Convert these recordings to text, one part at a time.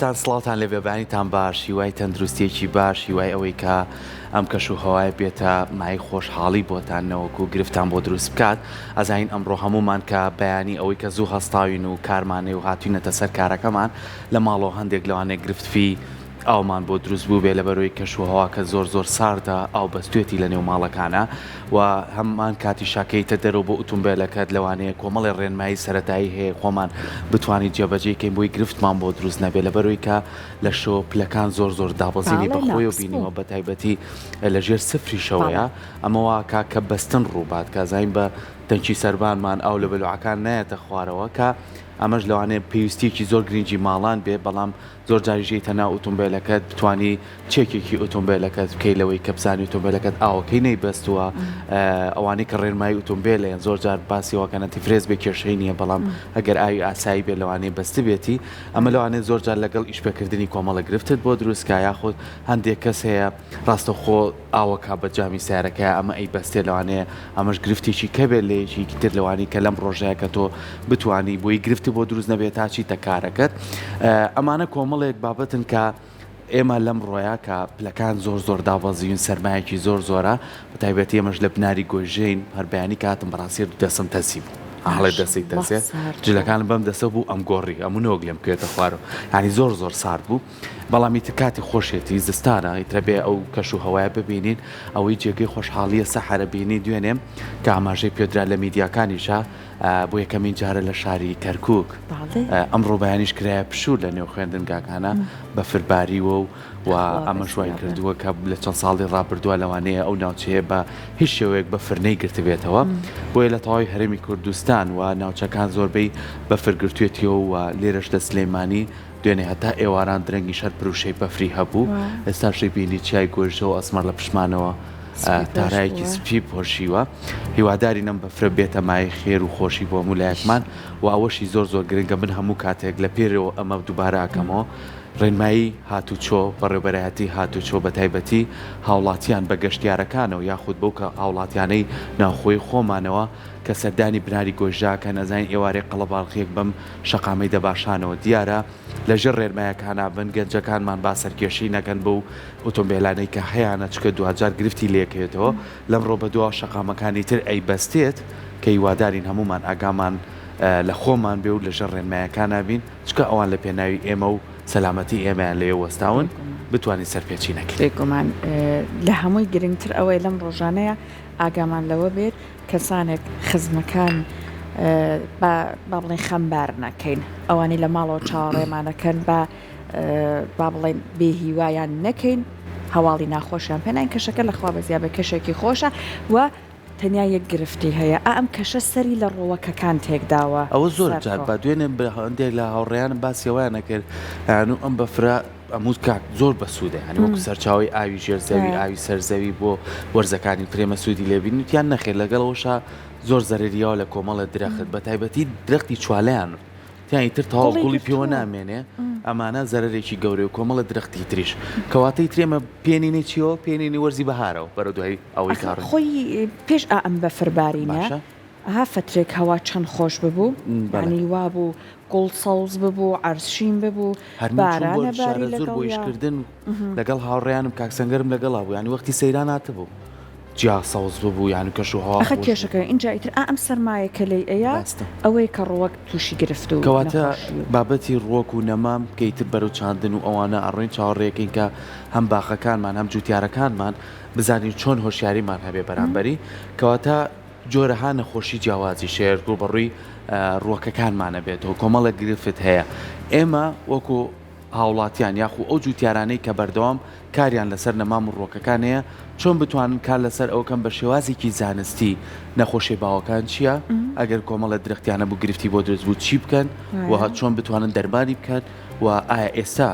خۆشەویستان سڵاوتان لێبێ بەیانیتان باش هیوای تەندروستیەکی باش هیوای ئەوەی کە ئەم کەش و هەوایە بێتە مایەی خۆشحاڵی بۆتان نەوەکو گرفتان بۆ دروست بکات ئەزانین ئەمڕۆ هەموومان کە بەیانی ئەوەی کە زوو هەستاوین و کارمانەی و هاتوینەتە سەر کارەکەمان لە ماڵەوە هەندێک لەوانەیە گرفتفی ئاومان بۆ دروست بووبێ لەبەرەوەی کەش و هەواکە زۆر زۆر ساردە ئاو بەستوێتی لە نێو ماڵەکانە و هەمان کاتیشا کە یتە دەرەوە بۆ ئوتومبێلەکەت لەوانەیە کۆمەڵێ ڕێنمایی سەرەتایی هەیە خۆمان بتوانین جێبەجێی کەین بۆی گرفتمان بۆ دروست نەبێ لەبەرەوەی کە لە شەوە پلەکان زۆر زۆر دابەزینی بەڵێ بەخۆیەوە ناقس بوو. بینیوە بەتایبەتی لە ژێر سفریشەوەیە بەڵێ. ئەمە واکا کە بەستن ڕووبات کە ئەزانین بە تەنکی سەربانمان ئاو لە بەلوعەکان نایەتە خوارەوە کە ئەمەش لەوانەیە پێویستیەکی زۆر گرنگی ماڵان بێ بەڵام زۆر جاریش یەیتە ناو ئوتومبێلەکەت بتوانی چێکێکی ئوتومبێلەکەت بکەی لەوەی کە بزانی ئوتومبێلەکەت ئاوەکەی نەیبەستووە ئەوانەی کە ڕێنمایی ئوتومبێلێن زۆر جار باسی وەکەن ئەنتیفرێز بێ کێشەی نییە بەڵام ئەگەر ئاوی ئاسایی بێ لەوانەیە بەستبێتی ئەمە لەوانەیە زۆر جار لەگەڵ ئیشپێکردنی کۆمەڵە گرفتت بۆ دروست کا یاخود هەندێک کەس هەیە ڕاستەوخۆ ئاوەکە بە جامی سەیارەکەیا ئەمە ئەیبەستێ لەوانەیە ئەمەش گرفتێکی کەبێت لە یەکێکی تر لەوانەی کە لەم ڕۆژەیە کە تۆ بتانی بۆی گرفتی بۆ دروست نەبێت تا چیتە کارەکەت ئەمانە کۆمەڵێک بابەتن کە ئێمە لەم ڕۆیە کە پلەکان زۆر زۆر دابەزیون سەرمایەکی زۆر زۆرە بە تایبەتی ئێمەش لە بناری گۆیژەین هەر بەیانی کاتم بەڕاستی دەسم تەسی بوو ئاڵێ دەستی تەسێ جلەکانم بەم دەسە بوو ئەم گۆڕی ئەمو نەوەک لێم بکەوێتە خوارەوە یانی زۆر زۆر سارد بوو بەڵام ئیتر کاتی خۆشیەتی زستانە ئیترە بێ ئەو کەش و هەوایە ببینین ئەوەی جێگەی خۆشحاڵیە سەحەرە بینی دوێنێ کە ئاماژەی پێدرا لە میدیاکانیشا بۆ یەکەمین جارە لە شاری کەرکک ئەمڕۆ بەیانیش کرایە پشوو لە نێو خوێندنگاکانە بەفر باریوە و و ئەمەش وای کردووە کە لە چەند ساڵی ڕابردووە لەوانەیە ئەو ناوچەیە بە هیچ شێوەیەک بەفر نەیگرتبێتەوە بۆیە لە تەواوی هەرێمی کوردستان و ناوچەکان زۆربەی بەفر گرتوێتیەوە و لێرەش لە سلێمانی دوێنێ هەتا ئێواران درەنگیش هەر پروشەی بەفری هەبوو، ئێستاش دەیبینی چیای گۆیژە و ئەسمەر لە پشتمانەوە تارایەکی سپی پۆشیوە. هیوادارین ئەم بەفرە بێتە مایەی خێر و خۆشی بۆ هەموو لایەکمان و ئەوەشی زۆر زۆر گرنگە من هەموو کاتێک لە پێرەوە ئەمە دووبارە ئەکەمەوە ڕێنمایی هاتوچۆ بەڕێوبەرایەتی هاتوچۆ بە تایبەتی هاوڵاتیان بە گەشتیارەکانەوە یاخود بەو کە هاوڵاتیانەی ناوخۆی خۆمانەوە کە سەردانی بناری گۆیژە ئەکەن ئەزانین ئێوارەی قەڵەباڵغیەک بەم شەقامەی دەباشانەوە دیارە لە ژێر ڕێنمایەکانا بن گەنجەکانمان با سەرکێشی نەکەن بەو ئۆتۆمبێلانەی کە هەیانە چونکە دواجار گرفتی لێکەوێتەوە لەمڕۆ بەدواوە شەقامەکانی تر ئەیبەستێت کە هیوادارین هەموومان ئاگامان لە خۆمان بێ و لە ژێر ڕێنمایەکانا بین چونکە ئەوان لە پێناوی ئێمە و سەلامەتی ئێمەیان لەوێ وەستاون بتوانین سەرپێچی نەکەین. بێگومان لە هەمووی گرنگتر ئەوەیە لەم ڕۆژانەیە ئاگامان لەوە بێت کەسانێک خزمەکان با با بڵێین خەمبار نەکەین ئەوانەی لە ماڵەوە چاوەڕێمانەکەن با با بڵێن بێ هیوایان نەکەین هەواڵی ناخۆشیان پێ ناین کەشەکە لەخوا بەزیا بێ کەشێکی خۆشە و تەنیا یەک گرفتی هەیە ئا ئەم کەشە سەری لە ڕووەکەکان تێکداوە ئەوە زۆر جار سەرکۆ با دوێنێ هەندێک لە هاوڕێیانم باسی ئەوەیان ئەکرد ئەیانوو ئەم بەفرە ئەموت کاک زۆر بەسوودە یانی وەکو سەرچاوەی ئاوی ژێر زەوی ئاوی سەر زەوی بۆ وەرزەکانی تر ئێمە سوودی لێ بینین وتیان نەخێر لەگەڵ ئەوەشا زۆر زەرەری یاوە لە کۆمەڵێ درەخت بە تایبەتی درەختی چوالەیان وتیان ئیتر تەواو گوڵی گوڵی پێوە گرتووە نامێنێ ئەمانە زەرەرێکی گەورەیە و کۆمەڵێ درەختی تریش کەواتە ئیتر ئێمە پێنینەی چیەوە پێنینەی وەرزی بەهارەوە بەرەو دوای ئەوەی ئەخر کە ڕێ خۆی پێش ئا ئەم بەفر بارینە باشە ئەها فەترێک هەوا چەند خۆش ببوو بەڵێ. یانی وابوو گوڵ سەوز ببوو عەرز شین ببوو هەر من چووم بۆ بارانە باری شارەزوور بۆ لەگەڵیا. ئیشکردن لەگەڵ هاوڕێیانم کاک سەنگەرم لەگەڵا بوو یانی وەختی سەیران هاتبوو جیا سەوز ببوو یانی کەش و هەوا ئەخە خۆش بوو. کێشەکە ئینجا ئیتر ئا ئەم سەرمایە کە لێی ئەیا ڕاستە. ئەوەیە کە ڕووەک تووشی گرفت و کەواتە نەخۆشی و. بابەتی ڕووەک و نەمام کە ئیتر بەرەو چاندن و ئەوانە ئەڕۆین چاوەڕێکەین کە هەم باخەکانمان هەم جووتیارەکانمان بزانین چۆن هۆشیاریمان هەبێ بەرامبەری کەواتە جۆرەها نەخۆشی جیاوازی شێر ڕووبەڕووی ڕووەکەکانمان ئەبێتەوە، کۆمەڵێک گرفت هەیە، ئێمە وەکو هاوڵاتیان یاخو ئەو جوتیارانەی کە بەردەوام کاریان لەسەر نەمام و ڕووەکەکان هەیە چۆن بتوانن کار لەسەر ئەوکەن بە شێوازێکی زانستی نەخۆشیە باوەکان چیە ئەگەر کۆمەڵێ درەختیان هەبوو گرفتی بۆ دروست بوو چی بکەن و چۆن بتوانن دەرمانی بکەن و ئایا ئێستا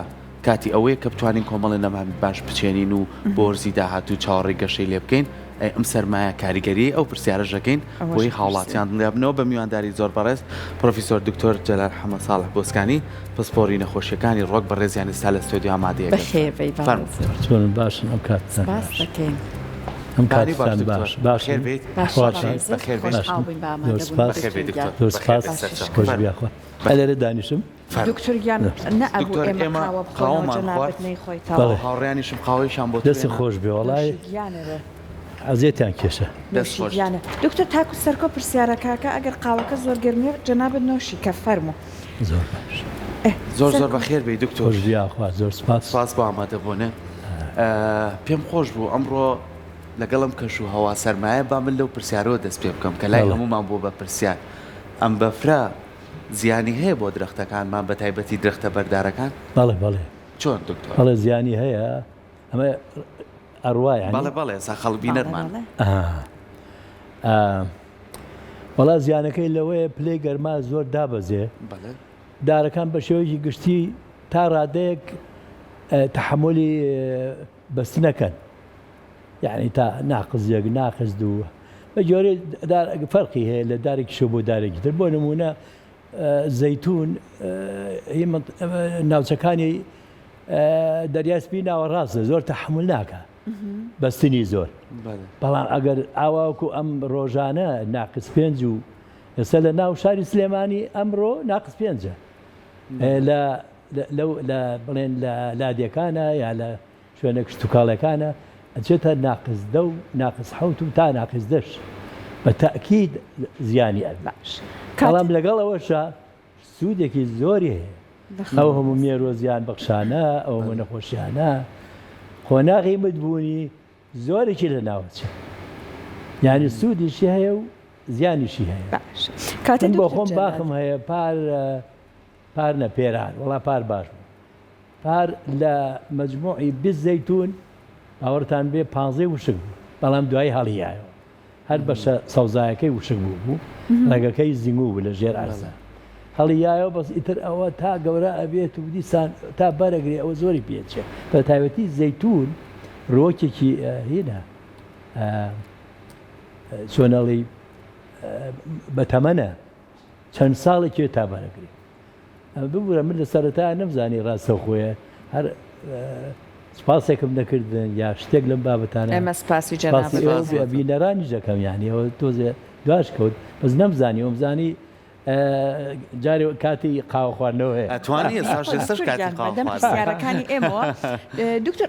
کاتی ئەوەیە کە بتوانین کۆمەڵێ نەمامی باش بچێنین و بۆ وەرزی داهاتوو چاوەڕێی گەشەی لێ بکەین، ئەی ئەم سەرمایە کاریگەریەی ئەو پرسیارەش دەکەین بۆی هاوڵاتیان دڵنیا بنەوە بە میوانداری زۆر بەڕێز پرۆفیسۆر دکتۆر جەلال حەمە ساڵح بۆسکانی پسپۆری نەخۆشیەکانی ڕۆک بەڕێزیان ئێستا لە ستۆدیۆ ئامادەیە بەخێربێی فەرموو. بەڕێز. چۆنن باشن ئەم کاتتان سپاس باش. دەکەین. ئەم بانی باش کاتتان دکتۆر باش باشن بەخێر بێیت باشە باشن بەڕێزت بەخێر بێیت خۆشحاڵ باشن بووین بە زۆر ئامادەبوونت سپاس بەخێر دکتۆر بێیت گیان دکتۆر زۆر بەخێر سپاس بێیت سەرچاو خۆش فەرموو بی یاخوا فەرموو. لێرە دانیشم فەرموو. دکتۆر گیان نەئەبوو دکتۆر ئێمە ئێمە قاوە بخۆینەوە قاوەمان جەنابت خوارد نەیخۆیتەوە. بەڵێ هاوڕێیانیشم قاوەیشیان بۆ دەست توێنا. خۆش بێ وەڵای نۆشی گیانێ بێ. ئەزیەتیان کێشا. دەست نۆشی خۆش. گیانە. دکتۆر تاکو سەرکۆ پرسیارەکاکە ئەگەر قاوەکە زۆر گەرمیە جەنابت نۆشی کە فەرموو. زۆر باش. ئێ زۆر زۆر سەرکۆ. بەخێر بێی دکتۆر. خۆش بی یاخوا زۆر سپاس. سپاس بۆ ئامادەبوونت. پێم خۆش بوو ئەمڕۆ لەگەڵ ئەم کەش و هەوا سەرمایە با من لەو پرسیارەوە دەست پێ بکەم کە لای بەڵێ. هەموومان بووە بە پرسیار ئەم بەفرە زیانی هەیە بۆ درەختەکانمان بە تایبەتی درەختە بەردارەکان؟ بەڵێ بەڵێ. چۆن دکتۆر؟ بەڵێ زیانی هەیە ئەمە ئەڕوا یانی؟ بەڵێ بەڵێ ئێستا خەڵک بەڵێ بینەرمان. بەڵێ. ئا وەڵا زیانەکەی لەوەیە پلەی گەرما زۆر دابەزێ بەڵێ. دارەکان بە شێوەیەکی گشتی تا ڕادەیەک تەحەمولی بەستنەکەن یعنی تا ناقز یەک ناقز دوو بە جۆرێ دار فەرقی هەیە لە دارێکیشەوە بۆ دارێکی تر بۆ نمونە زەیتون هی ناوچەکانی دەریای سپی ناوەڕاستە زۆر تەحمل ناکە بەستنی زۆر بەڵام ئەگەر ئاواکو ئەم ڕۆژانە ناقس پێنج و ئێستا لە ناو شاری سلێمانی ئەمڕۆ ناقس پێنجە لە لەو لە بڵێن لە لادێکانە یا لە شوێنە کشتوکاڵەکانە ئەچێتە ناقس دە و ناقس حەوت و تا ناقس دەش بە تەئکید زیانی ئەبێ باش بەڵام کاتێ لەگەڵ ئەوەشا سوودێکی زۆری هەیە ئەو هەموو مێرووە زیان بەخشانە ئەو هەموو نەخۆشیانە قۆناغی متبوونی زۆرێکی لە ناوەچێ یعنی سوودیشی هەیە و زیانیشی هەیە باش کاتێ من بۆ دکتۆر خۆم جەلال باخم هەیە پار پار نە پێرار وەڵا پار باش بوو پار لە مەجموعی 20 زەیتون باوەڕتان بێ پانزەی وشک بوو بەڵام دوایی هەڵیایەوە هەر بەشە سەوزایەکەی وشک بوو بوو ڕەگەکەی زینگوو بوو لە ژێر ئەرزا هەڵیایەوە بەس ئیتر ئەوە تا گەورە ئەبێت و دیسان تا بەرەگرێ ئەوە زۆری پێچێ بە تایبەتی زەیتون ڕوەکێکی هینە چۆنەڵی بەتەمەنە چەند ساڵێکی تا بەرەگرێ ببورە من لە سەرەتا نەمزانی ڕاستەوخۆیە هەر سپاسێکم نەکردن یا شتێک لەم بابەتانە ئێمە سپاسی سپاسی جەنابت ئێوە دەکەین. بینەرانیش دەکەم یانی ئەوە تۆزێ دواش کەوت بەس نەمزانی ئەومزانی جارێ کاتی قاوە خواردنەوە هەیە. ئەتوانی ئێستاش ئێستاش دکتۆر کاتی گیان قاوە بەدەم خواردنە. پرسیارەکانی ئێمەوە دکتۆر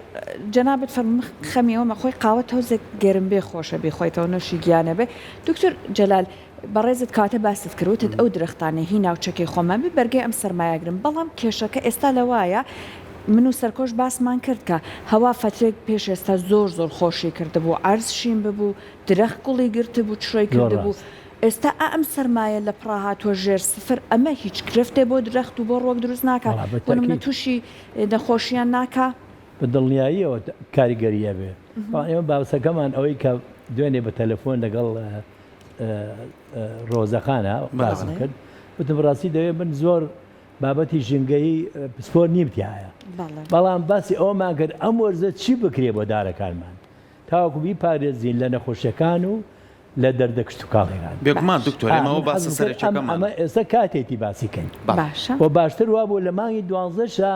جەنابت فەرموو خەمی ئەوە مەخۆی قاوە تۆزێک گەرم بێ خۆشە بیخۆیتەوە نۆشی گیانە بێ دکتۆر جەلال بەڕێزت کاتە باست کرد وتت ئەو درەختانەی هی ناوچەکەی خۆمان بێ بەرگەی ئەم سەرمایە ئەگرن بەڵام کێشەکە ئێستا لەوایە من و سەرکۆش باسمان کرد کە هەوا فەترێک پێش ئێستا زۆر زۆر خۆشی کردبوو عەرز شین ببوو درەخت گوڵی گرتبوو چرۆی زۆر کردبوو ڕاست. ئێستا ئا ئەم سەرمایە لە پڕا هاتووە ژێر سفر ئەمە هیچ گرفتێ بۆ درەخت و بۆ ڕوەک دروست ناکا وەڵا بە بۆ نمونە تەئکید. توشی نەخۆشیان ناکا؟ بە دڵنیاییەوە کاریگەری ئەبێ بەڵام ئێمە باسەکەمان ئەوەی کە دوێنێ بە تەلەفۆن لەگەڵ ڕۆزەخانە باسم کرد وتم ڕاستی دەوێت من زۆر بابەتی ژینگەیی پسپۆر نیم تایە بەڵام باسی ئەومان کرد ئەم وەرزە چی بکرێ بۆ دارەکانمان تاوەکو بیپارێزین لە نەخۆشیەکان و لە دەردە کشتتوکاڵەکان بێگومان دکتۆر ئێمەوە باسە سەرەکیەکەمان ئەمە ئێستا کاتێتی باسی کەین باشە و باشتر وابوو لە مانگی دوانزەشە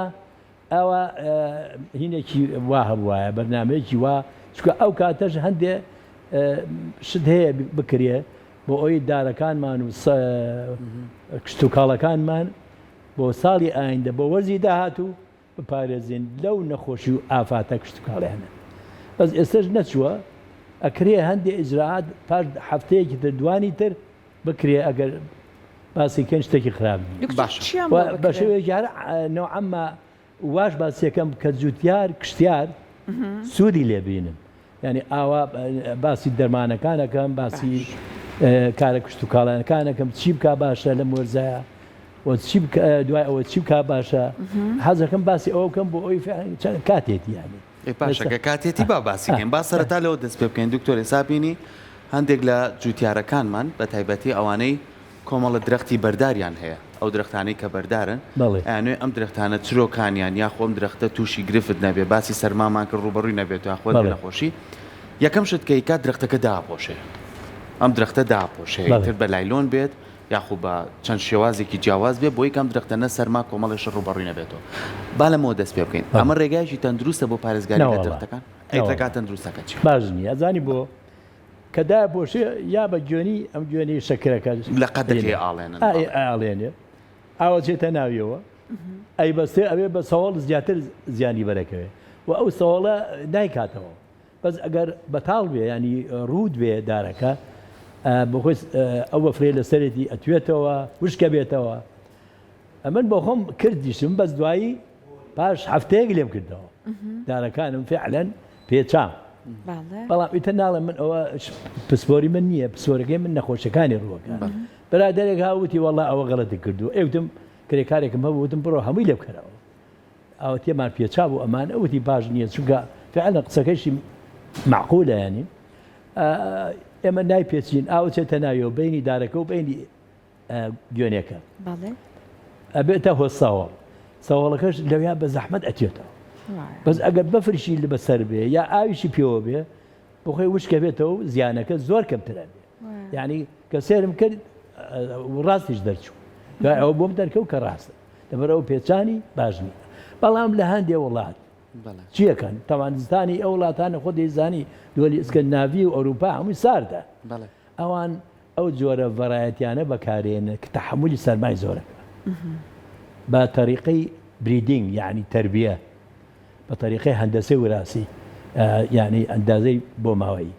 ئەوە هینێکی وا هەبوایە بەرنامەیەکی وا چونکە ئەو کاتەش هەندێ شت هەیە بکرێ بۆ ئەوی دارەکانمان و کشتتوکاڵەکانمان بۆ ساڵی ئایندە بۆ وەرزی داهاتوو بپارێزین لەو نەخۆشی و ئافاتە کشتتوکاڵیانە بەس ئێستش نەچووە ئەکرێ هەندێ ئیجرائات پاش هەفتەیەکی تر دوانی تر بکرێ ئەگەر باسی کەین شتێکی خراپ نییە. دکتۆر باشە. چیان و بۆ بە بکرێ؟ شێوەیەکی هەر نەوعەمما واش باسیەکەم کە جوتیار کشتیار سوودی لێ بینن یعنی ئاوا باسی دەرمانەکانەکەم باسی باش. کارە کشتوکاڵیانەکانەکەم چی بکا باشە لەم وەرزایە و چی بکا دوای ئەوە چی بکا باشە حەزەکەم باسی ئەوە بکەم بۆ ئەوی فعلا چەند کاتێتی یعنی ئێ باشە ئێستا کە کاتێتی با باسی کەین با سەرەتا لەوە دەست پێ بکەین دکتۆر ئێستا بینی هەندێک لە جوتیارەکانمان بە تایبەتی ئەوانەی کۆمەڵە درەختی بەرداریان هەیە ئەو درەختانەی کە بەردارن بەڵێ. ئەیانەوێ ئەم درەختانە چرۆکانیان یاخۆ ئەم درەختە تووشی گرفت نەبێ باسی سەرمامان کرد ڕووبەڕووی نەبێت یاخۆ بەڵێ. نەخۆشی یەکەم شت کە ئەیکات درەختەکە داپۆشێ ئەم درەختە داپۆشێ بەڵێ. ئیتر بە لایلۆن بێت یاخو بە چەند شێوازێکی جیاواز بێ بۆی کە ئەم درەختە نە سەرما کۆمەڵێ شت ڕووبەڕووی نەبێتەوە با لەمەوە دەست پێ بکەین بەڵێ. ئەمە ڕێگایەکی تەندروستە بۆ پارێزگاری لە نەوەڵا. درەختەکان؟ ئەی ڕێگا تەندروستەکە چیە؟ باش نییە ئەزانی بۆ؟ کە دایپۆشێ یا بە گوێنی ئەم گوێنی شەکرەکە لە قەدەکەی ئاڵێنن ئاڵێنێ ئاوە چێتە ناویەوە ئەی بەستێ ئەوێ بە سەوەڵ زیاتر زیانی بەرەکەوێ و ئەو سەوەڵە نایکاتەوە بەس ئەگەر بەتاڵ بێ ینی ڕوود بێ دارەکە بەخۆی ئەو بەفرێ لەسەرێتی ئەتوێتەوە وشکە بێتەوە ئەمن بۆخۆم کردیشم بەس دوایی پاش هەفتەیەک لێم کردەوە دارەکانم فعلەن پێچام بەڵام ئیتر ناڵێم من ئەوە پسپۆری من نییە پسۆرەکەی من نەخۆشەکانی ڕووەکە برادێک هاوتی وەڵا ئەوە غەڵەتی کردو ئەوتم کرێکارێکم هەبوو وتم بڕۆ هەمووی لێ بکەرەوە ئەوە تێمان پێچا بوو ئەمان ئەوتی باش نییە چونکە فعلا قسەکەشی معقولە ینی ئێمە نای پێچین ئاوە چێتە ناویەوە بینی دارەکە و بینی گوێنێکە ئەبێتە هۆ سەوەڵ سەوەڵەکەش لەویا بە زەحمەت ئەتێتەوە بەس ئەگەر بەفرشی لە بەسەر بێ یا ئاویشی پێوە بێ بخۆی وشکە بێتەوە و زیانەکە زۆر کەمترە بێ یعنی کە سێرم کرد ڕاستیش دەرچوو دوای ئەوە بۆم دەرکەوت کە ڕاستە لەبەر ئەو پێچانی باش نییە بەڵام لە هەندێ وڵات چیەکەن تەوانستانی ئەو وڵاتانە خۆ دەیزانی دولی ئسکەندناڤی و ئەوروپا هەمووی ساردە ئەوان ئەو جۆرە variety انە بەکارێنن کە تەحەمولی سەرمای زۆرەکە بە تەریقەی breeding یعنی تەربیە بە تەریقەی هەندەسەی وراسی یعنی ئەندازەی بۆماوەیی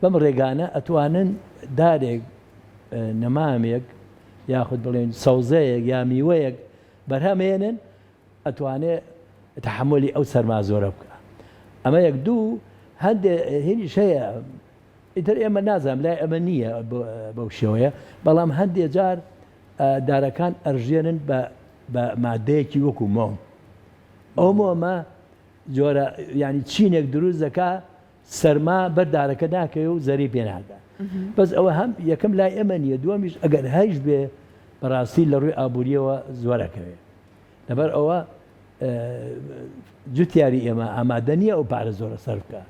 بەم ڕێگانە ئەتوانن دارێک نەمامێک یاخود بڵێن سەوزەیەک یا میوەیەک بەرهەمێنن ئەتوانێ تەحەمولی ئەو سەرما زۆرە بکە ئەمە یەک دوو هەندێ هینیش هەیە ئیتر ئێمە نازانم لای ئەمە نییە بەو شێوەیە بەڵام هەندێ جار دارەکان ئەرژێنن بە بە مادەیەکی وەکو مۆم ئەو مۆمە جۆرە ینی چینێک دروست دەکا سەرما بەر دارەکە ناکەوێ و زەری پێ ناگا بەس ئەوە هەم یەکەم لای ئێمە نییە دووەمیش ئەگەر هەیش بێ بەڕاستی لە ڕووی ئابووریەوە زۆرەکەوێ لەبەر ئەوە جوتیاری ئێمە ئامادە نییە ئەو پارە زۆرە سەرف بکا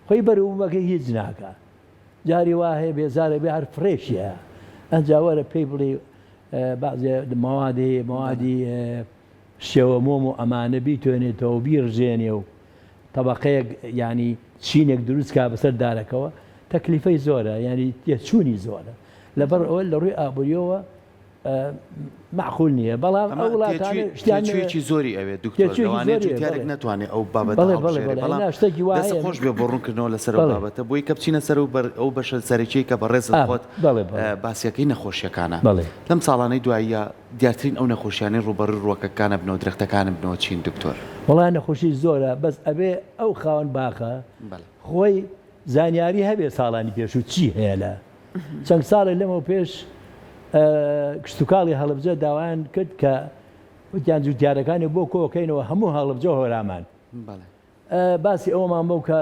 خۆی بەروبوومەکەی هیچ ناکا جاری وا هەیە بێزارە بێ هەر فڕێشی هەیە ئەنجا وەرە پێی بڵێ بەعزێ مەوادی مەوادی شێوە مۆم و ئەمانە بیتوێنێتەوە بیڕژێنێ و تەبقەیەک ینی چینێک دروست کا بەسەر دارەکەوە تەکلیفەی زۆرە ینی تێچوونی زۆرە لەبەر ئەوە لە ڕووی ئابووریەوە مەعقول نییە بەڵام ئەو وڵاتانە شتیان تێچوویەکی زۆری ئەوێت دکتۆر لەوانەیە جوتیارێک نەتوانێت ئەو بابەتە هەڵبژێرێت بەڵام شتێکی وا دەست خۆش بێ بۆ ڕوونکردنەوە لەسەر ئەو بابەتە بۆی کە بچینە سەر ئەو بەشە سەرەکیەی کە بەڕێزت خۆت باسیەکەی نەخۆشیەکانە لەم ساڵانەی دواییە دیارترین ئەو نەخۆشیانەی ڕووبەڕووی ڕووەکەکانە بنەوە درەختەکانە بنەوە چین دکتۆر؟ وەڵا نەخۆشی زۆرە بەس ئەبێ ئەو خاوەن باخە خۆی زانیاری هەبێ ساڵانی پێشوو چی هەیە لە چەند ساڵێک لەمەو پێش کشتوکاڵی هەڵەبجە داوایان کرد کە وتیان جوتیارەکانی بۆ کۆکەینەوە هەموو هەڵەبجە هۆرامان باسی ئەوەمان بۆ کە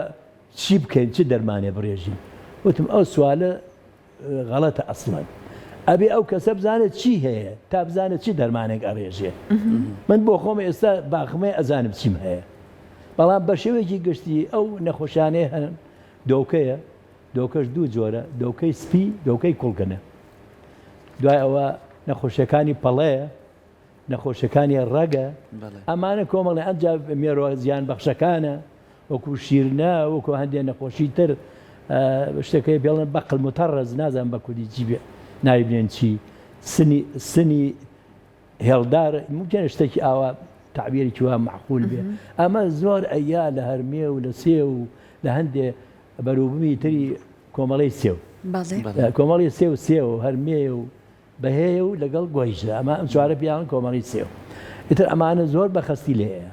چی بکەین چ دەرمانێ بڕێژین وتم ئەو سوالە غەڵەتە ئەسڵەن ئەبێ ئەو کەسە بزانێت چی هەیە تا بزانێت چی دەرمانێک ئەڕێژێ من بۆ خۆم ئێستا باخمەیە ئەزانم چیم هەیە بەڵام بە شێوەیەکی گشتی ئەو نەخۆشانەیە هەن دۆکەیە دۆکەش دوو جۆرە، دۆکەی سپی، دۆکەی کوڵکنە. دوای ئەوە نەخۆشیەکانی پەڵەیە، نەخۆشیەکانی ڕەگە، ئەمانە کۆمەڵی ئەنجا مێرۆ زیان بەخشەکانە، وەکو شیرنە، وەکو هەندێ نەخۆشی تر، شتەکەی پێڵێن بەقل متەڕز، نازانم بە کوردی چی بێ ناوی بنێن چی، سنی سنی هێڵدار ممکنە شتێکی ئاوا تەعبیرێکی وا مەعقول بێ ئەمە زۆر ئەیا لە هەرمێ و لە سێو و لە هەندێ بەروبوومی تری کۆمەڵەی سێو کۆمەڵی سێو سێو هەرمێ و بەهەیە و لەگەڵ گۆیژە ئەمە ئەم چوارە پیاوان کۆمەڵی سێو ئیتر ئەمانە زۆر بە خەستی لێیە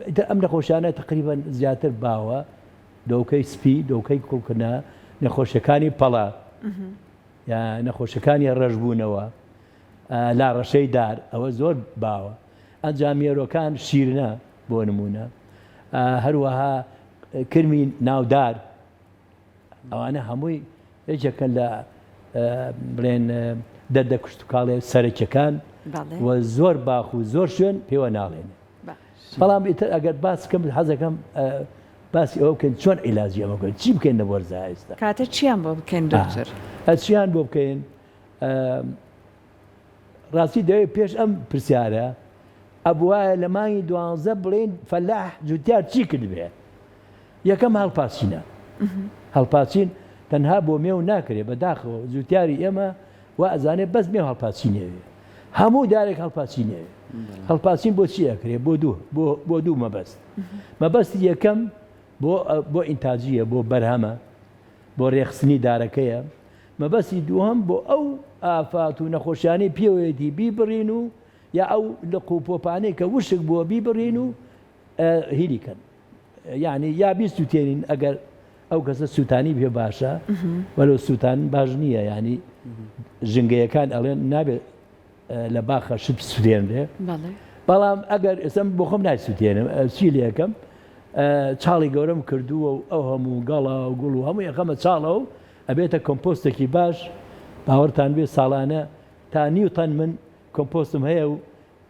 ئیتر ئەم نەخۆشیانە تقریبا زیاتر باوە دۆکەی سپی دۆکەی کوڵکنە نەخۆشیەکانی پەڵە یا نەخۆشەکانی ڕەشبوونەوە لاڕەشەی دار ئەوە زۆر باوە ئەنجا مێرۆکان شیرنە بۆ نمونە هەروەها کرمی ناودار ئەوانە هەمووی یەکێکن لە بڵێن دەردە کشتتوکاڵێ سەرەکیەکان و زۆر باخ و زۆر شوێن پێوە ناڵێن بەڵام ئیتر ئەگەر باس کەم حەزەکەم باسی ئەوە بکەین چۆن عیلاجی ئەمە بکەین چی بکەین لە وەرزا ئێستا کاتە چیان بۆ بکەین دکتۆر چیان بۆ بکەین ڕاستی دەوێت پێش ئەم پرسیارە ئەبوایە لە مانگی دوانزە بڵێین فەلاح جوتیار چی کردبێ؟ یەکەم هەڵپاچینە. هەڵپاچین تەنها بۆ مێو ناکرێ بەداخەوە جوتیاری ئێمە وا ئەزانێ بەس مێو هەڵپاچینی ئەوێ. هەموو دارێک هەڵپاچینی ئەوێ. هەڵپاچین بۆ چی ئەکرێ؟ بۆ دوو بۆ بۆ دوو مەبەست. مەبەستی یەکەم بۆ بۆ ئینتاجییە بۆ بەرهەمە بۆ رێکخستنی دارەکەیە. مەبەستی دووهەم بۆ ئەو ئافات و نەخۆشیانەی پێوەیەتی بیبڕین و یا ئەو لق و پۆپانەی کە وشک بووە بیبڕین و هینی کەن. یانی یا بیسوتێنین ئەگەر ئەو کەسە سووتانی پێ باشە وەلو سووتان باش نییە ینی ژنگەیەکان ئەڵێن نابێت لە باخە شت بسوتێنرێ بەڵام ئەگەر ئێسم بۆ خۆم نایسوتێنم چی لەکەم چاڵی گەورەم کردووە و ئەو هەموو گەڵا و گوڵ و هەموو یەکەمە چاڵە و ئەبێتە کۆمپۆستێکی باش باوەڕتان بێ ساڵانە تا نیو تەن من کۆمپۆستم هەیە و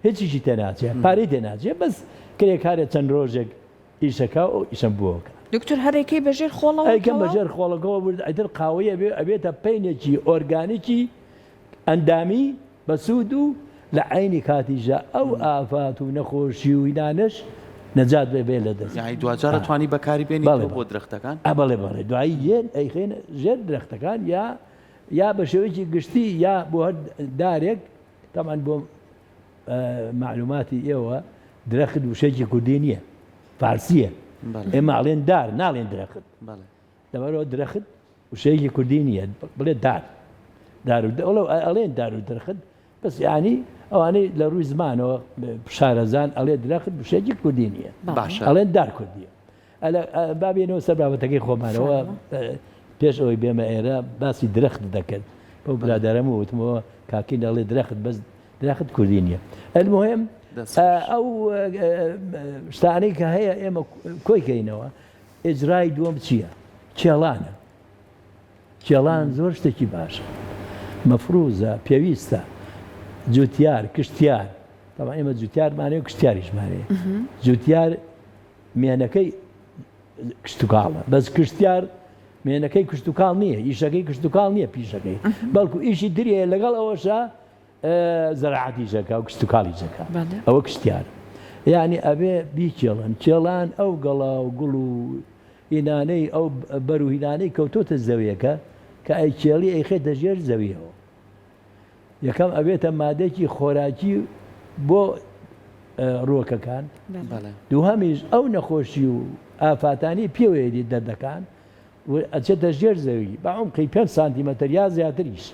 هیچیشی تێناچێ پارەی تێناچێ بەس کرێکارێ چەند ڕۆژێک ئیشەکا و ئیشەم بۆکە. دکتۆر هەر ئەیکەی بە ژێر خۆڵەوە ئەیکەم بە ژێر خۆڵەکەوە ورد ئیتر قاوەی ئەبێ ئەبێتە پەینێکی ئۆرگانیکی ئەندامی بە سوود و لە عەینی کاتیشا ئەو ئافات و نەخۆشی و هینانەش نەجات بێ لە دەست. یانی دواجار ئەتوانی بەکاری بێنی بەڵێ تۆ بۆ درەختەکان؟ ئە بەڵێ بەڵێ دوایی یێن ئەیخەینە ژێر درەختەکان یا یا بە شێوەیەکی گشتی یا بۆ هەر دارێک تەبعەن بۆ مەعلوماتی ئێوە درەخت وشەیەکی کوردی نییە فارسیە ئێمە ئەڵێن دار ناڵێن درەخت لەبەرەوە درەخت وشەیەکی کوردی نییە بڵێ دار دار و ئەڵێن دار و درەخت بەس ینی ئەوانەی لە ڕووی زمانەوە شارەزان ئەڵێ درەخت وشەیەکی کوردی نییە ئەڵێن دار کوردیە با بێنەوە سەر بابەتەکەی خۆمانەوە پێش ئەوەی بێمە ئێرە باسی درەخت دەکرد بەو برادەرەم وتمەوە کاکین دەڵێ درەخت بەس درەخت کوردی نییە المهم ئەو شتانەی کە هەیە ئێمە کۆی کەینەوە ئیجرای دووەم چییە؟ کێڵانە کێڵان زۆر شتێکی باشە مەفروزە پێویستە جوتیار کشتیار طبعا ئێمە جوتیارمانەیە و کشتیاریشمانەیە جوتیار مێنەکەی کشتوکاڵە بەس کشتیار مێنەکەی کشتوکاڵ نییە ئیشەکەی کشتوکاڵ نییە پیشەکەی بەڵکو ئیشی تریە لەگەڵ ئەوەشە زەراعەتی ژەکا و کشتوکاڵی ژەکا ئەوە کشتیار یعنی ئەبێ بیکێڵن کێڵان ئەو گەڵا و گوڵ و هینانەی ئەو بەر و هینانەی کەوتۆتە زەویەکە کە ئەی کێڵی ئەیخێتە ژێر زەویەوە یەکەم ئەبێتە مادەێکی خۆراکی بۆ ڕووەکەکان، دووهەمیش ئەو نەخۆشی و ئافاتانەی پێوەیەتی دەردەکان و ئەچێتە ژێر زەوی بە عومقی پێنج سانتیمەتر یا زیاتریش.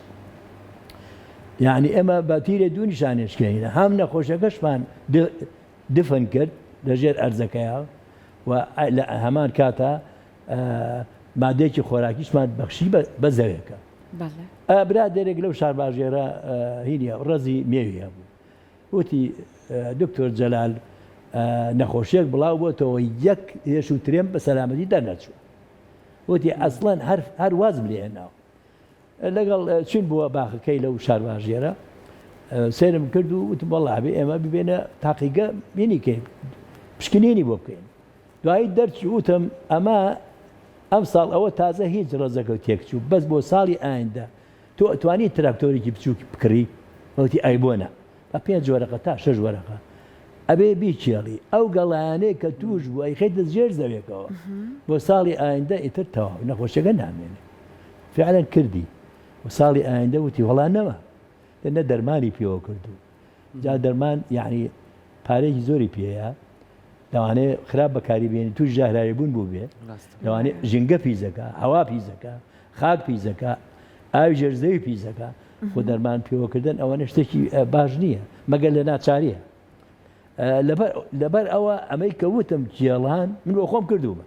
یعنی ئێمە بە تیرێ دوو نیشانێشکێنین هەم نەخۆشەکەشمان دفن کرد لە ژێر ئەرزەکەیا و لە هەمان کاتا مادەیەکی خۆراکیشمان بەخشی بە زەوێکە. برادەرێک لەو شارباژێرە هینی ڕەزی مێوی هەبوو وتی دکتۆر جەلال نەخۆشیەک بڵاو بۆتەوە یەک هێش و ترێم بە سەلامەتی دەرنەچوو وتی ئەسڵەن هەر هەر وازم لێ هێناوە لەگەڵ چین بووە باخەکەی لەو شارباژێرە سێرم کرد و وتم وەڵا بێ ئێمە ببێنە تاقیگە بینیکەین پشکنینی بۆ بکەین دوایی دەرچوو وتم ئەمە ئەمساڵ ئەوە تازە هیچ ڕەزەکەو تێکچوو بەس بۆ ساڵی ئایندە تۆ ئەتوانی تراکتۆرێکی بچوک بکڕی وتی ئەی بۆ نا بە پێنج وەرەقە تا شەش وەرەقە ئەبێ بیکێڵی ئەو گەڵایانەی کە توش بوو ئەیخەیتە ژێر زەوێکەوە بۆ ساڵی ئایندە ئیتر تەواو نەخۆشیەکە نامێنێ فعلا کردی و ساڵی ئایندە وتی وەڵا نەما نە دەرمانی پێوە کردو جا دەرمان یعنی پارەیەکی زۆری پێیە لەوانەیە خراپ بەکاری بێنی توش ژەهراوی بوون بوو بێ لەوانەیە ژینگە پیزەکە هەوا پیزەکە خاک پیزەکە ئاوی ژێرزەوی پیزەکە خۆ دەرمان پێوەکردن ئەوەنە شتێکی باش نییە مەگەر لە ناچاریە لەبەر ئەوە ئەمەی کە وتم کێڵان من بۆ خۆم کردومە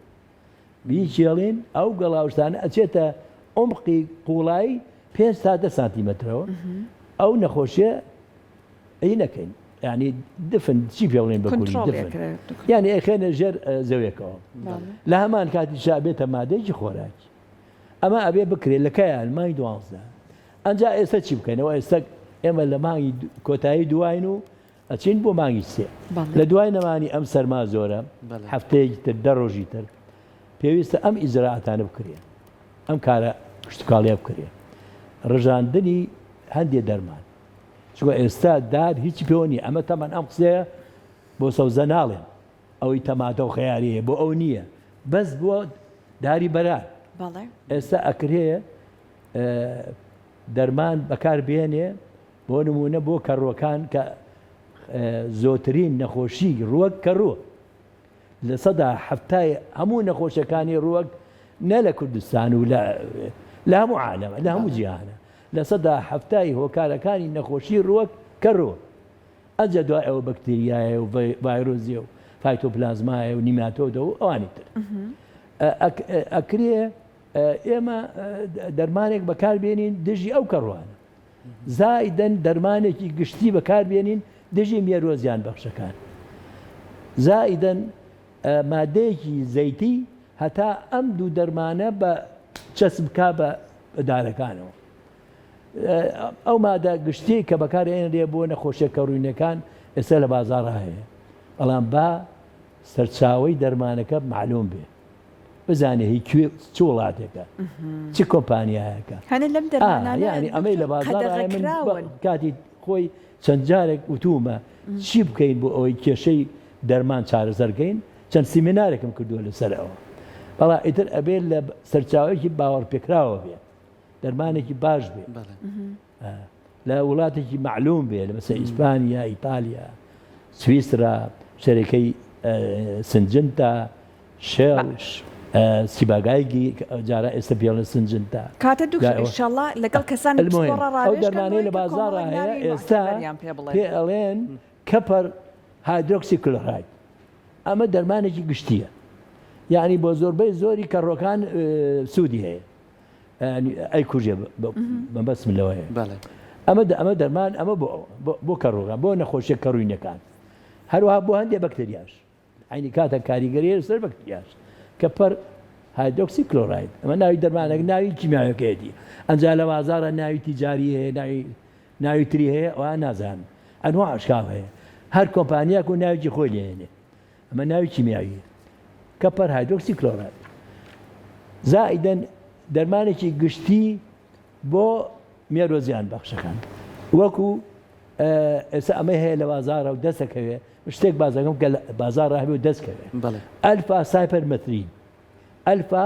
بیکێڵین ئەو گەڵاوشتانە ئەچێتە عمقی قوڵایی پێ تا دە سانتیمەترەوە ئەو نەخۆشیە ئی نەکەین یعنی دفن چی پێ بڵێن بە کوردی دفن یعنی ئەخێنە ژێر زەوێکەوە لە هەمان کاتیشا بێتە مادەیەکی خۆراکی ئەمە ئەبێ بکرێت لە کەیان مانگی دوانزە ئەنجا ئێستا چی بکەینەوە ئێستا ئێمە لە مانگی کۆتایی دوواین و ئەچین بۆ مانگی سێ لە دوای نەمانی ئەم سەرما زۆرە هەفتەیەکی تر دە ڕۆژی تر پێویستە ئەم ئیجرائاتانە بکرێن ئەم کارە کشتتوکاڵیە بکرێن ڕژاندنی هەندێ دەرمان چونکە ئێستا دار هیچی پێوە نییە ئەمە تەمان ئەم قسەیە بۆ سەوزە ناڵێم ئەوەی تەماتە و خەیاری هەیە بۆ ئەو نییە. بەس بۆ داری بەران. ئێستا ئەکرێ دەرمان بەکار بێنێ بۆ نموونە بۆ کەڕووەکان کە زۆترین نەخۆشی ڕووەک کەڕووە. 70% ی هەموو نەخۆشیەکانی ڕووەک نە لە کوردستان و لە لە هەموو عالەمە لە هەموو جیهانە 70% ی هۆکارەکانی نەخۆشی ڕووەک کەڕووە. ئەنجا دوای ئەوە بەکتریایە و ڤایرۆزیە و فایتۆپلازمایە و نیماتۆدە و ئەوانی تر. ئەکرێ ئێمە دەرمانێک بەکاربێنین دژی ئەو کەڕوانە. زائیدەن دەرمانێکی گشتی بەکاربێنین دژی مێرووە زیانبەخشەکان. زائیدەن مادەیەکی زەیتی هەتا ئەم دوو دەرمانە بە چەسپ بکا بە دارەکانەوە. ئەو مادە گشتیەی کە بەکارئێنرێ بۆ نەخۆشیە کەڕوینەکان ئێستا لە بازاڕا هەیە بەڵام با سەرچاوەی دەرمانەکە مەعلوم بێ. بزانێ هی کوێ چ وڵاتێکە چ کۆمپانیایەکە هەنێ لەم دەرمانانە یانی ئەمەی لە بازاڕ قەدەغە من کراون. کاتی خۆی چەند جارێک وتومە چی بکەین بۆ ئەوەی کێشەی دەرمان چارەسەر کەین چەند سیمینارێکم کردووە لەسەر ئەوە بەڵام ئیتر ئەبێ لە سەرچاوەیەکی باوەڕپێکراوە بێ دەرمانێکی باش بێ لە وڵاتێکی مەعلوم بێ لە مەسەلەن ئیسپانیا، ئیتالیا، سویسرا، شەرەکەی سنجنتا، شێڵ، سیباگایگی جارا ئێستا پێڵێن سنجنتا. کاتە دکتۆر ئیشەڵا لەگەڵ کەسانی پسپۆڕا ئەو دەرمانەی لە بازاڕا هەیە ئێستا پێ ئەڵێن copper hydroxychloride ئەمە دەرمانێکی گشتییە یعنی بۆ زۆربەی زۆری کەڕۆکان سوودی هەیە. ئەیکوژێ مەبەستم لەوەیە ئەمە ئەمە دەرمان ئەمە بۆ بۆ کەڕووەکان بۆ نەخۆشیە کەڕوینەکان هەروەها بۆ هەندێک بەکتریاش عینی کاتە کاریگەری سەر بەکتریاش copper hydroxychloride ئەمە ناوی دەرمانێک ناوی کیمیاوەکەیەتی ئەنجا لە بازارە ناوی تیجاری هەیە ناوی ناوی تری هەیە ئەوە نازانم ئەنوا ئەشکال هەیە هەر کۆمپانیاک و ناوێکی خۆی لێنێ ئەمە ناوی کیمیاویە copper hydroxychloride زائیدەن دەرمانێکی گشتی بۆ مێرۆ زیان بەخشەکان وەکو ئێستا ئەمە هەیە لە بازارە و دەستەکەوێ شتێک بازەکەم کە بازار هەبێ و دەستکەوێ alpha cypermethrin alpha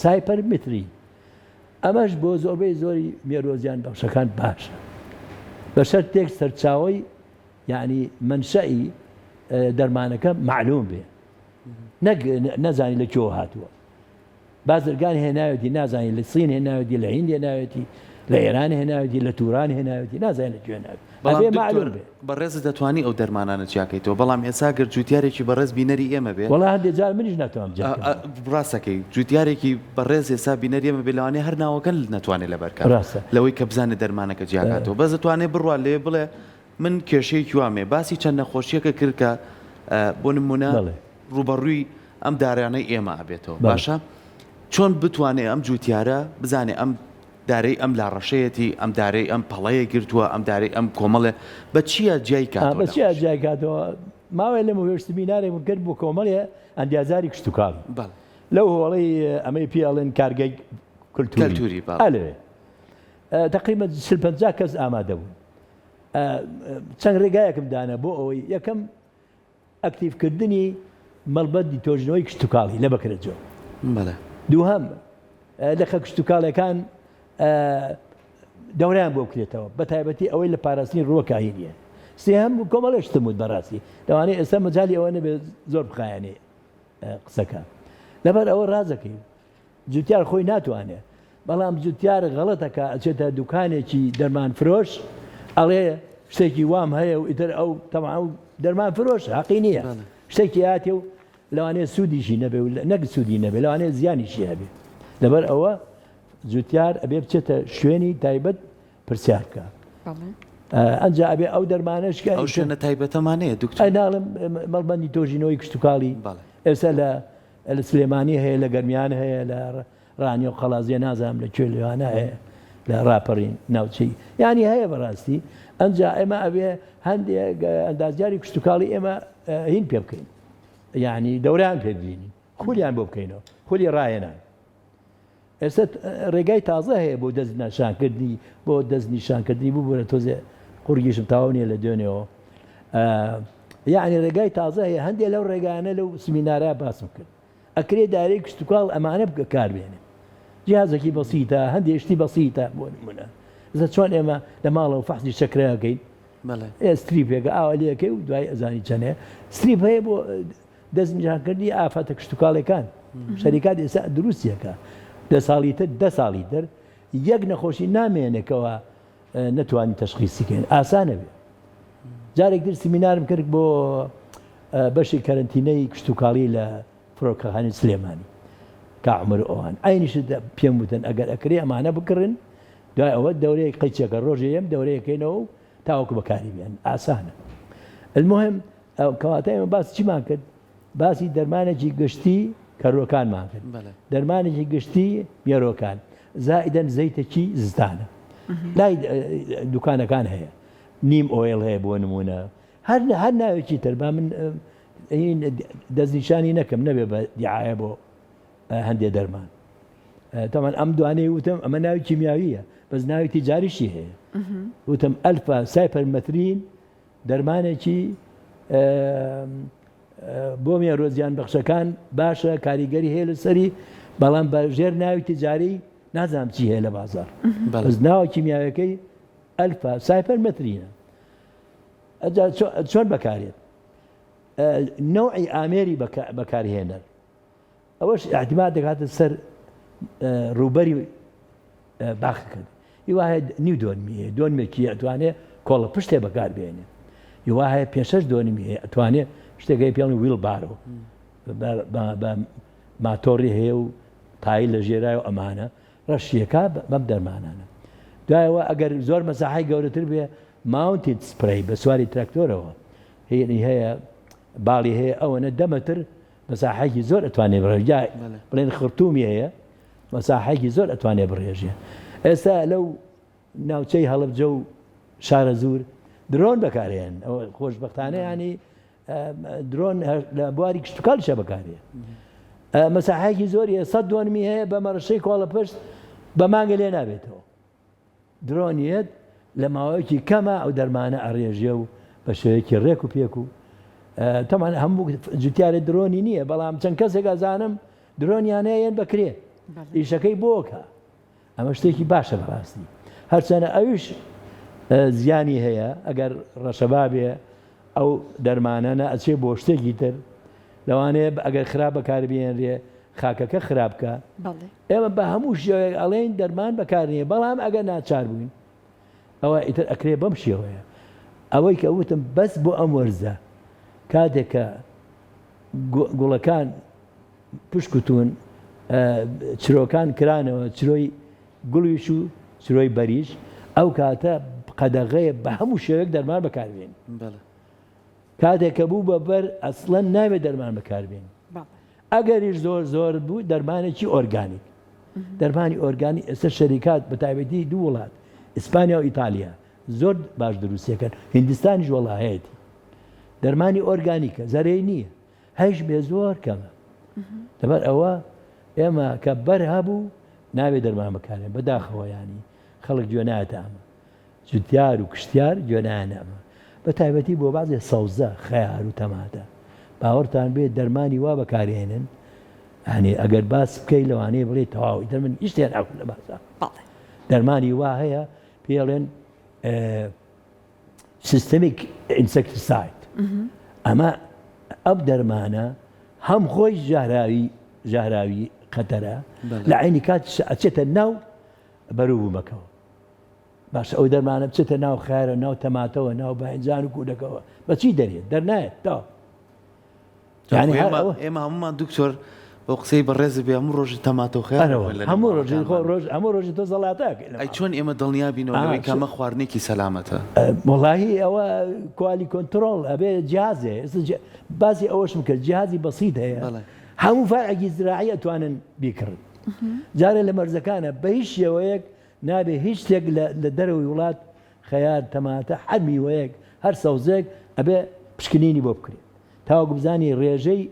cypermethrin ئەمەش بۆ زۆربەی زۆری مێرۆ زیان بەخشەکان باشە بە شەرتێک سەرچاوی یەعنی مەنشەئی دەرمانەکە مەعلوم بێ نەک نەزانی لە کوێوە هاتووە بازرگان هێناوێتی نازانی لە سین هێناوێتی لە هیند هێناوێتی لە ئێران هێناوێتی لە توران هێناوێتی نازانێت لە کوێ هێناوێتی بەڵام دکتۆر بەڕێزت دەتوانی ئەو دەرمانانە جیاکەیتەوە بەڵام ئێستا گەر جوتیارێکی بەڕێز بینەری ئێمە بێ وەڵا هەندێ جار منیش ناتوانم جیاکەمەوە. ڕاستەکەی جوتیارێکی بەڕێز ئێستا بینەری ئێمە بێ لەوانەیە هەر ناوەکە نەتوانێت لەبەرکات لەوەی کە بزانێت دەرمانەکە جیاکاتەوە بەس دەتوانێت بڕوا لێ بڵێ من کێشەیەکی وام هەیە باسی چەند نەخۆشیەکە کرد کە بۆ نمونە ڕوبەڕووی ئەم دارانەی ئێمە ئەبێتەوە باشە چۆن بتوانێ ئەم جوتیارە بزانێ ئەم دارەی ئەم لاڕەشەیەتی ئەم دارەی ئەم پەڵەیە گرتووە ئەم دارەی ئەم کۆمەڵێ بە چییە جیای کاتەوە بە چیە جیای کاتەوە ماوەیە لەمە وێش سمینارێکم کرد بۆ کۆمەڵێ ئەندازاری کشتتوکاڵی لەو هۆڵەی ئەمەی پێ ئەڵێن کارگەی کلتوری ئەلێ تقریبا 50 کەس ئامادە بوون چەند ڕێگایەکم دانا بۆ ئەوەی یەکەم ئەکتیڤکردنی مەڵبەندی تۆژنەوەی کشتوکاڵی لە بەکرەجۆ. بەڵێ. دووهەم، لقە کشتوکاڵیەکان دەورەیان بۆ بکرێتەوە، بە تایبەتی ئەوەی لە پاراستنی ڕووەکە هینیە. سێهەم، کۆمەڵێ شتم وت بەڕاستی لەوانەیە ئێستا مەجالی ئەوە نەبێت زۆر بخایەنێ قسەکە. لەبەر ئەوە ڕازەکەی جوتیار خۆی ناتوانێ بەڵام جوتیار غەڵەتەکا ئەچێتە دوکانێکی دەرمان فرۆش ئەڵێ شتێکی وام هەیە و ئیتر ئەو تەبعەن ئەو دەرمان فرۆش حەقی نییە شتێکی هاتێ و لەوانەیە سوودیشی نەبێ و نەک سوودی نەبێ لەوانەیە زیانیشی هەبێ لەبەر ئەوە جوتیار ئەبێ بچێتە شوێنی تایبەت پرسیار بکە ئەنجا ئەبێ ئەو دەرمانەش کە ئەو شوێنە تایبەتەمانەیە دکتۆر ناڵم مەڵبەندی تۆژینەوەی کشتتوکاڵی ئێستا لە لە سلێمانی هەیە لە گەرمیان هەیە لە ڕانیە و قەڵازیە نازانم لە کوێ لەوانە هەیە لە ڕاپەڕین ناوچەی یانی هەیە بەڕاستی ئەمجا ئێمە ئەبێ هەندێک ئەندازیاری کشتتوکاڵی ئێمە هین پێ بکەین یعنی دەوران پێ ببینین خولیان بۆ بکەینەوە خولی ڕاهێنان ئێستا ڕێگای تازە هەیە بۆ دەست ناشانکردنی بۆ دەست نیشانکردنی ببوورە تۆزێ قورگیشم تاو نییە لە دوێنێەوە یعنی ڕێگای تازە هەیە هەندێک لەو ڕێگانە لەو سمینارە باسم کرد. ئەکرێ دارەی کشتوکاڵ ئەمانە بکار بێنێ جیازێکی بەسیتە هەندێ شتی بەسیتە بۆ نمونە ئێستا چۆن ئێمە لە ماڵەوە فەحسی شەکرە ئەکەین ئێ strip ێکە ئاوا لێکەی و دوای ئەزانی چەنێ strip هەیە بۆ دەستنیشانکردنی ئافاتە کشتوکاڵەکان شەریکات ئێستا دروستیەکە دە ساڵی تر دە ساڵی تر یەک نەخۆشی نامێنێکەوە نەتوانین تەشخیسی کەین ئاسانە بێ جارێک تر سیمینارم کرد بۆ بەشی کەرەنتینەی کشتوکاڵی لە فڕۆکەخانی سلێمانی کا عمر ئەوان عینیش پێم وتن ئەگەر ئەکرێ ئەمانە بکڕن دوای ئەوە دەورەیەک قەیچەکە ڕۆژێ یەم دەورەیەکەینەوە و تاوەکو بەکاری بێن ئاسانە المهم کەواتە ئێمە باس چیمان کرد باسی دەرمانێکی گشتی کەرۆکانمان کرد دەرمانێکی گشتی مێرۆکان زائیدەن زەیتێکی زستانە لای دوکانەکان هەیە neem oil هەیە بۆ نمونە هەر هەر ناوێکی تر با من دەستنیشانی نەکەم نەبێ بە دیعاە بۆ هەندێ دەرمان تەمان ئەم دوانەی وتم ئەمە ناوی کیمیاویە بەس ناوی تیجاریشی هەیە وتم alpha cypermethrin دەرمانێکی بۆ مێرۆ زیان بەخشەکان باشە کاریگەری هەیە لەسەری بەڵام بە ژێر ناوی تجاری نازانم چی هەیە لە بازار بەس ناوە کیمیاوەکەی alpha cypermethrin ە ئەجا چۆن بەکارێت نەوعی ئامێری بەکارهێنەر ئەوەش ئیعتیماد دەکاتە سەر ڕووبەری باخەکە هیوا هەیە نیو دۆنمی هەیە دۆنمێکی ئەتوانێ کۆڵە پشتێ بەکار بێنێ هیوا هەیە پێ شەش دۆنمی هەیە ئەتوانێ شتێک هەیە پێڵی wheelbarrow بە ماتۆڕی هەیە و تای لە ژێرای و ئەمانە ڕەشیەکە بەم دەرمانانە دوایەوە ئەگەر زۆر مەساحی گەورەتر بێ mounted spray بە سواری تراکتۆرەوە هەیە هەیە باڵی هەیە ئەوەنە دەمەتر مەساحەیەکی زۆر ئەتوانێ بڕێژێ جا بڵێن خرتومی هەیە مەساحەیەکی زۆر ئەتوانێ بڕێژێ ئێستا لەو ناوچەی هەڵبجە و شارەزوور درۆن بەکارێن ئەوە خۆشببختانە ینی درۆن لە بواری کشتتوکالیشە بەکارێ مەساحەیەکی زۆری سە دۆنمی هەیە بە مەڕشەی کۆڵە پشت بە مانگە لێ نابێتەوە درۆن یەت لە ماوەیەکی کەما ئەو دەرمانە ئەڕێژێ و بە شێوەیەکی ڕێک و پێک و تەمان هەموو جوتیارە درۆنی نییە بەڵام چەند کەسێک ئەزانم درۆنیان هەیە یەن بەکرێ ئیشەکەی بۆکە ئەمە شتێکی باشە بەڕاستی هەرچەنە ئەویش زیانی هەیە ئەگەر ڕەشەبا بێ ئەو دەرمانە نە ئەچێ بۆ شتێکی تر لەوانەیە ئەگەر خراپ بەکاربێنرێ خاکەکە خراپ بکا ئێمە بە هەموو شێوەیەک ئەڵێین دەرمان بەکار نییە بەڵام ئەگەر ناچار بووین ئەوە ئیتر ئەکرێ بەم شێوەیە ئەوەی کە وتم بەس بۆ ئەم وەرزە کاتێک کە گوڵەکان پشکوتون چرۆکان کرانەوە چرۆی گوڵیش و چرۆی بەریش ئەو کاتە قەدەغەیە بە هەموو شێوەیەک دەرمان بەکاربێن کاتێک کە بوو بە بەر ئەسڵەن نابێت دەرمان بەکاربێنی ئەگەریش زۆر زۆر بوو دەرمانێکی ئۆرگانیک دەرمانی ئۆرگانی ئێستا شەریکات بە تایبەتی دوو وڵات ئیسپانیا و ئیتالیا زۆر باش دروستەکەن هیندستانیش وەڵاهەیەتی دەرمانی ئۆرگانیکە زەرەی نییە هەیش بێ زۆر کەمە لەبەر ئەوە ئێمە کە بەر هەبوو نابێ دەرمان بەکارێن بەداخەوە ینی خەڵک گوێ نایەتە ئەمە جوتیار و کشتیار گوێ نایەنە ئەمە بە تایبەتی بۆ بەعزێ سەوزە خەیار و تەماتە باوەڕتان بێ دەرمانی وا بەکارێنن یانی ئەگەر باس بکەی لەوانەیە بڵێ تەواو ئیتر من هیچ شتێ ناکەم لە بازاڕ دەرمانی وا هەیە پێڵێن systemic insecticide ئەمە ئەم دەرمانە هەم خۆی ژەهراوی ژەهراوی خەتەرە لە عینی کات ئەچێتە ناو بەروبوومەکەوە باشە ئەو دەرمانە بچێتە ناو خەیارە ناو تەماتەوە ناو باینجان و کوودەکەوە بەچی دەرێت دەرنایەت تا یعنی ئێمە هەمومان دکتۆر بۆ قسەی بەڕێز بێ هەموو ڕۆژی تەماتە و خەیار هەموو ڕۆژی خۆ ڕۆژ هەموو ڕۆژی تۆ زەڵاتە ئەی چۆن ئێمە دڵنیا بینەوە لەوەی کە ئەمە خواردنێکی سەلامەتە؟ وەڵاهی ئەوە quality control ئەبێ جیازێ باسی ئەوەشم کرد جیازی بەسیت هەیە هەموو فەرعێکی زراعی ئەتوانن بیکڕن جارێ لە مەرزەکانە بە هیچ شێوەیەک نابێ هیچ شتێک لە دەرەوەی وڵات خەیار تەماتە هەر میوەیەک هەر سەوزێک ئەبێ پشکنینی بۆ بکرێت تاوەکو بزانی ڕێژەی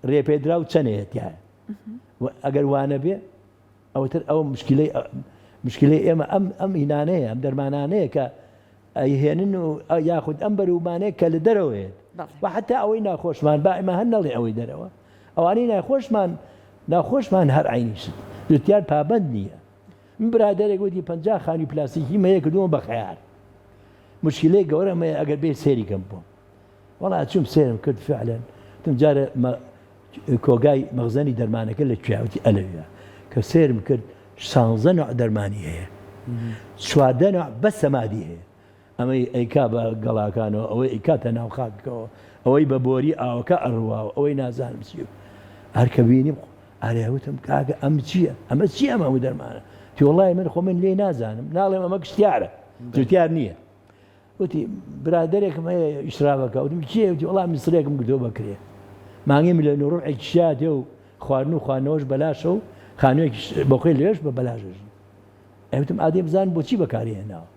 رێپێدراو چەنەیە تیایە و ئەگەر وانەبێ ئەوتر ئەو مشکلەی مشکلەی ئێمە ئەم ئەم هینانەیە ئەم دەرمانانەیە کە ئەیهێنن و یاخود ئەم بەروبانەیە کە لە دەرەوەیەت و حتا ئەوەی ناخۆشمان با ئێمە هەر نەڵێ ئەوەی دەرەوە. ئەوانەی ناخۆشمان ناخۆشمان هەر عینی شت جوتیار پابەند نییە من برادەرێک وتی 50 خانی پلاستیکی مەیە کردووە بە خەیار مشکلەی گەورەم هەیە ئەگەر بێ سێری کەم بۆم وەڵا چوم سێرم کرد فعلا تم جارە کۆگای مەخزەنی دەرمانەکە لە کوێ وتی ئەلەویە کە سێرم کرد شانزە نوع دەرمانی هەیە چواردە نوع بەس سەمادی هەیە ئەمەی ئەیکا بە گەڵاکانەوە ئەوەی ئەیکاتە ناو خاکەوە ئەوەی بە بۆری ئاوەکە ئەڕواوە ئەوەی نازانم چی هەر کە بینیم ئەرێ وتم کاکە ئەم چییە ئەمە چی ئەمە هەموو دەرمانە تی وەڵای من خۆ من لێی نازانم ناڵێم ئەمە کشتیارە جوتیار نییە وتی برادەرێکم هەیە ئیشرافەکە وتم کێ وتی وەڵا میسرێکم گرتووە بەکرێ مانگی ملیۆن و ڕوبعێکی شاتێ و خواردن و خواردنەوەش بەلاشە و خانوویەکیش بۆ خۆی لەوێش بە بەلاش ئەژی ئەی وتم ئادەی بزانم بۆچی بەکاری هێناوە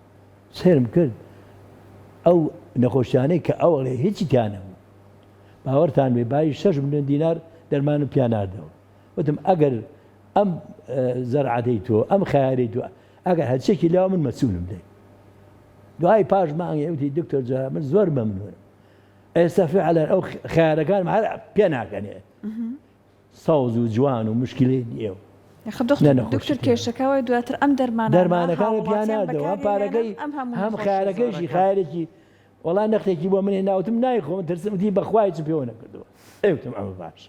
سەیرم کرد ئەو نەخۆشیانەی کە ئەو ئەڵێ هیچی تیا نەبوو باوەڕتان بێ بایی 6 ملیۆن دینار دەرمانم پیا ناردەوە وتم ئەگەر ئەم زەرعەتەی تۆ ئەم خەیارەی تۆ ئەگەر هەرچێکی لاوە من مەسولم لێی دوای پاش مانگێ وتی دکتۆر جەلال من زۆر مەمنونم ئێستا فعلا ئەو خەیارەکانم هەر پێ ناکەنێ سەوز و جوان و مشکلەی نییە و دکتۆر کێشەکە وای دواتر ئەم دەرمانە دەرمانەکان پیاناردەوە هەم پارەکەی هەم خیارەکەیشی خیارێکی وەڵا نەختێکی بۆ من هێناوتم نایخۆم ترسم وتی بەخوای چ پێوە نەکردووە ئەوتم ئەمە باش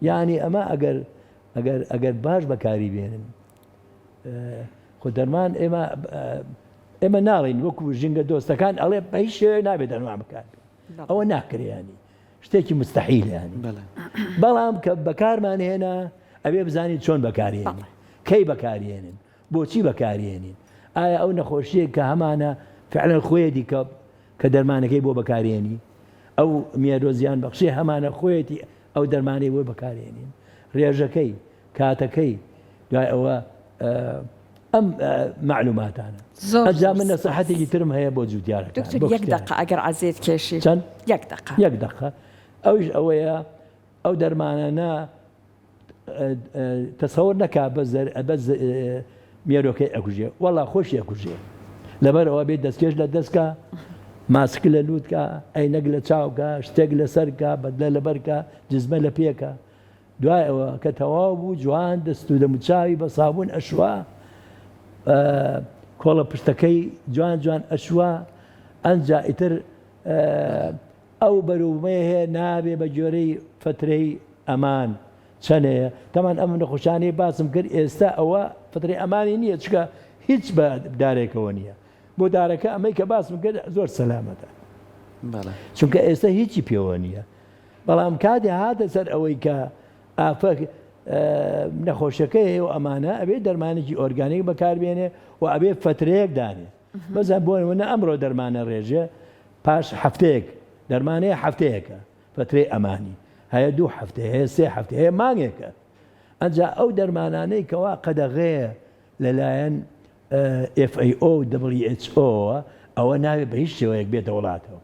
یعنی ئەمە ئەگەر ئەگەر ئەگەر باش بەکاری بێنن خۆ دەرمان ئێمە ئێمە ناڵین وەکو ژینگە دۆستەکان ئەڵێ بە هیچ شێوەیەک نابێت دەرمان بکات ئەوە ناکرێ ینی شتێکی مستحیل ینی بەڵام کە بەکارمان هێنا ئەبێ بزانین چۆن بەکارێنین کەی بەکارێنن بۆچی بەکارێنین ئایا ئەو نەخۆشیە کە هەمانە فعلا خۆیەتی کە کە دەرمانەکەی بۆ بەکارێنی ئەو مێرۆ زیان بەخشی هەمانە خۆیەتی ئەو دەرمانەی بۆ بەکارێنین ڕێژەکەی کاتەکەی دوای ئەوە ئەم مەعلوماتانە زۆر ئەجا زۆر من سپاس. نەسیحەتێکی ترم هەیە بۆ جوتیارەکان دکتۆر بۆ یەک کشتیارەکان. دەقە ئەگەر عەزێت کێشی چەند؟ یەک دەقە یەک دەقە ئەویش ئەوەیە ئەو دەرمانانە تەسەور نەکا بەس بەس مێرۆکەی ئەکوژێ وەڵا خۆشی ئەکوژێ لەبەر ئەوە بێ دەستکێش لە دەستکە ماسک لە لووتکە عینەک لە چاوکە شتێک لەسەرکە بەدلە لەبەرکە جزمە لە پێکە دوای ئەوە کە تەواو بوو جوان دەست و دەموچاوی بە سابوون ئەشوا، کۆڵە پشتەکەی جوان جوان ئەشوا، ئەنجا ئیتر ئەو بەروبوومەی هەیە نابێ بە گوێرەی فەترەی ئەمان چەنەیە، تەمان ئەم نەخۆشانەی باسم کرد ئێستا ئەوە فەترەی ئەمانی نییە چونکە هیچ بە دارێکەوە نییە، بۆ دارەکە ئەمەی کە باسم کرد زۆر سەلامەتە چونکە ئێستا هیچی پێوە نییە. بەڵام کاتێ هاتە سەر ئەوەی کە ئافە نەخۆشەکەی هەیە و ئەمانە ئەبێ دەرمانێکی ئۆرگانیک بەکاربێنێ و ئەبێ فەترەیەک دانێ مەزان بۆ نمونە ئەمڕۆ دەرمانە ڕێژێ پاش هەفتەیەک دەرمانەیە هەفتەیەکە فەترەی ئەمانی هەیە دوو هەفتە هەیە سێ هەفتە هەیە مانگێکە ئەجا ئەو دەرمانانەی کەوا قەدەغەیە لەلایەن FAO و WHO ئەوە ناوێ بە هیچ شێوەیەک بێتە وڵاتەوە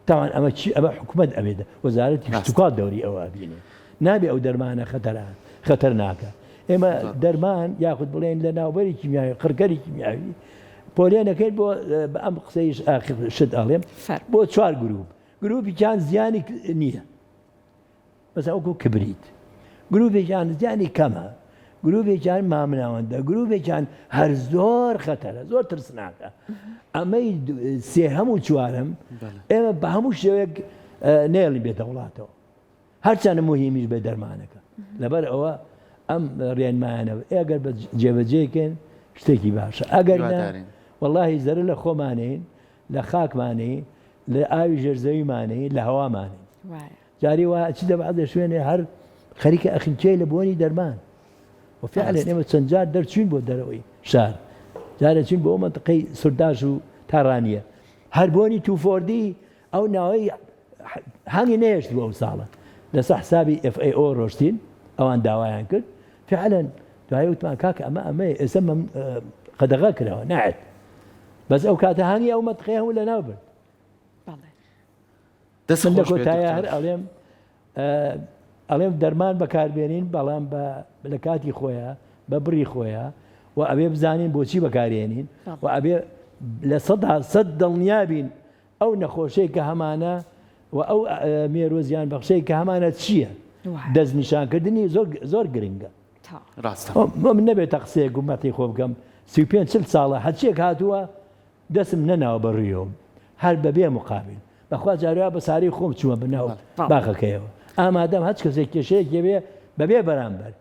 تاوان ئەمە چی ئەمە حکومەت ئەبێت وەزارەتی کشتوکاڵ دەوری ئەوە ئەبینێ نابێ ئەو دەرمانە خەتەرە خەتەرناکە ئێمە دەرمان یاخود بڵێن لە ناوبەری کیمیاوی قڕکەری کیمیاوی پۆلێنەکەین بۆ ئەم قسەیش ئاخر شت ئەڵێم بۆ چوار گروپ گروپیان زیانی نییە مەسەلەن وەکو کبریت گروپێکیان زیانی کەمە گروپێکیان مامناوەندە گروپێکیان هەر زۆر خەتەرە زۆر ترسناکە ئەمەی سێهەم و چوارەم ئێمە بە هەموو شێوەیەک نێڵین بێتە وڵاتەوە هەرچەنە مهمیش بێ دەرمانەکە لەبەر ئەوە ئەم ڕێنمایانە ئەگەر بە جێبەجێکەن شتێکی باشە ئەگەر وەڵاهی زەرە لە خۆمانین لە خاکمانەی لە ئاوی ژێرزەویمانەی لە هەوامانەی جاری وایە ئەچیتە بەعزێ شوێنێ هەر خەریکە ئەخنکێی لە بۆنی دەرمان و فعلا ئێمە چەند جار دەرچوین بۆ دەرەوەی شار جارێ چوین بۆ مەنتقەی سورداش و تاڕانیە هەر بۆنی توفۆردی ئەو ناوەی هەنگی نەهێشت بۆ ئەو ساڵە لەسەر حسابی FAO ڕۆشتین ئەوان داوایان کرد فعلا دوای وتمان کاکە ئەمە ئەمەیە ئێستا قەدەغە کراوە ناعێت بەس ئەو کاتە هەنگی ئەو مەتقەیە هەموو لەناو برد دەست من لە خۆش بێت کۆتایە هەر دکتۆر. ئەڵێم ئەڵێم دەرمان بەکاربێنین بەڵام بە لە کاتی خۆیە بە بڕی خۆیە و ئەبێ بزانین بۆچی بەکارێنین و ئەبێ لە سەدا سەد دڵنیابین ئەو نەخۆشەی کە هەمانە و ئەو مێرۆ زیان بەخشەی کە هەمانە چییە؟ دەستنیشانکردنی زۆر زۆر گرنگە. ڕاستە. من نەبێتە قسەیەک و مەتەی خۆ بکەم 35 چل ساڵە هەرچیەک هاتووە دەستم نەناوە بە ڕوویەوە هەر بەبێ مقابل بەخوا جاروا بە ساری خۆم چوومە بە ناو باخەکەیەوە ئامادەم هەچ کەسێک کێشەیەکی بێ بەبێ بەرامبەر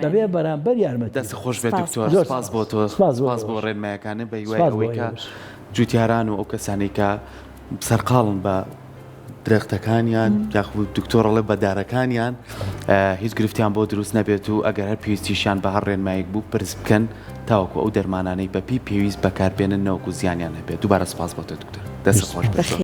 بەبێ بەرامبەر یارمەتی دەست خۆش بێت دکتۆر سپاس بۆ تۆ سپاس بۆ ڕێنمایەکانت بە هیوای ئەوەی کە جوتیاران و ئەو کەسانەی کە سەرقاڵن بە درەختەکانیان یاخود دکتۆر ئەڵێ بە دارەکانیان هیچ گرفتیان بۆ دروست نەبێت و ئەگەر هەر پێویستیشیان بە هەر ڕێنمایەک بوو پرس بکەن تاوەکو ئەو دەرمانانەی بەپی پێویست بەکاربێنن نەوەکو زیانیان هەبێت دووبارە سپاس بۆ تۆ دکتۆر دەست خۆش بێت.